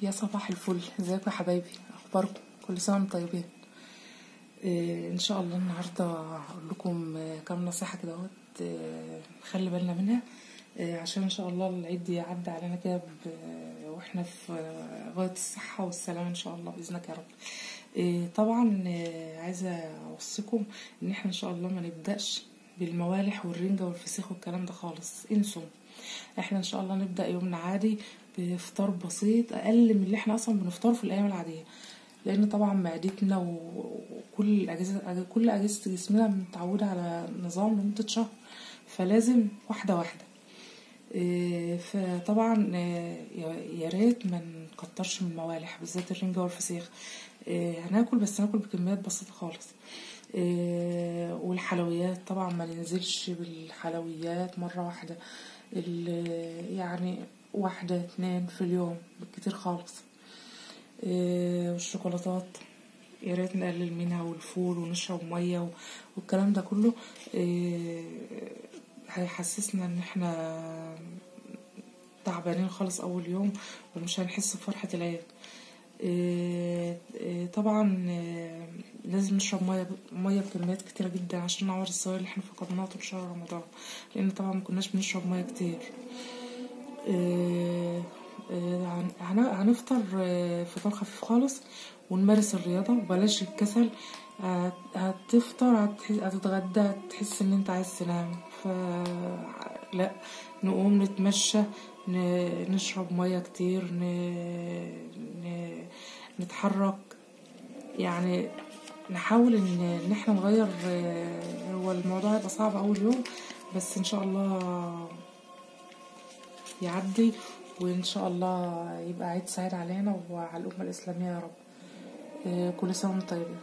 يا صباح الفل، ازيكم يا حبايبي؟ اخباركم؟ كل سنة وانتم طيبين. ان شاء الله النهارده هقول لكم كام نصيحة كده اهوت نخلي بالنا منها، عشان ان شاء الله العيد يعدي علينا كده واحنا في غاية الصحة والسلامة ان شاء الله باذنك يا رب. طبعا عايزه اوصيكم ان احنا ان شاء الله ما نبداش بالموالح والرنجه والفسيخ والكلام ده خالص، انسوا. احنا ان شاء الله نبدا يومنا عادي بفطار بسيط اقل من اللي احنا اصلا بنفطره في الايام العادية، لان طبعا معدتنا وكل اجهزة كل اجهزة جسمنا متعوده على نظام لمدة شهر، فلازم واحدة واحدة. فطبعا يا ريت ما نكترش من الموالح بالذات الرنجه والفسيخ. هناكل بس ناكل بكميات بسيطة خالص. والحلويات طبعا ما ننزلش بالحلويات مرة واحدة، يعني واحدة اتنين في اليوم بالكتير خالص. والشوكولاتات يا ريت نقلل منها، والفول، ونشرب مية والكلام ده كله. هيحسسنا ان احنا تعبانين خالص اول يوم ومش هنحس بفرحة العيد. طبعا لازم نشرب مية بكميات كتيرة جدا عشان نعوض السوائل اللي احنا فقدناها طول شهر رمضان، لان طبعا ما كناش بنشرب مية كتير. هنفطر فطار خفيف خالص ونمارس الرياضة وبلاش الكسل. هتفطر هتتغدى هتحس ان انت عايز تنام، فلا نقوم نتمشى، نشرب مية كتير، نتحرك، يعني نحاول ان احنا نغير. هو الموضوع هيبقى صعب اول يوم، بس ان شاء الله يعدي، وان شاء الله يبقى عيد سعيد علينا وعلى الامة الاسلامية يا رب. كل سنة وانتم طيبين.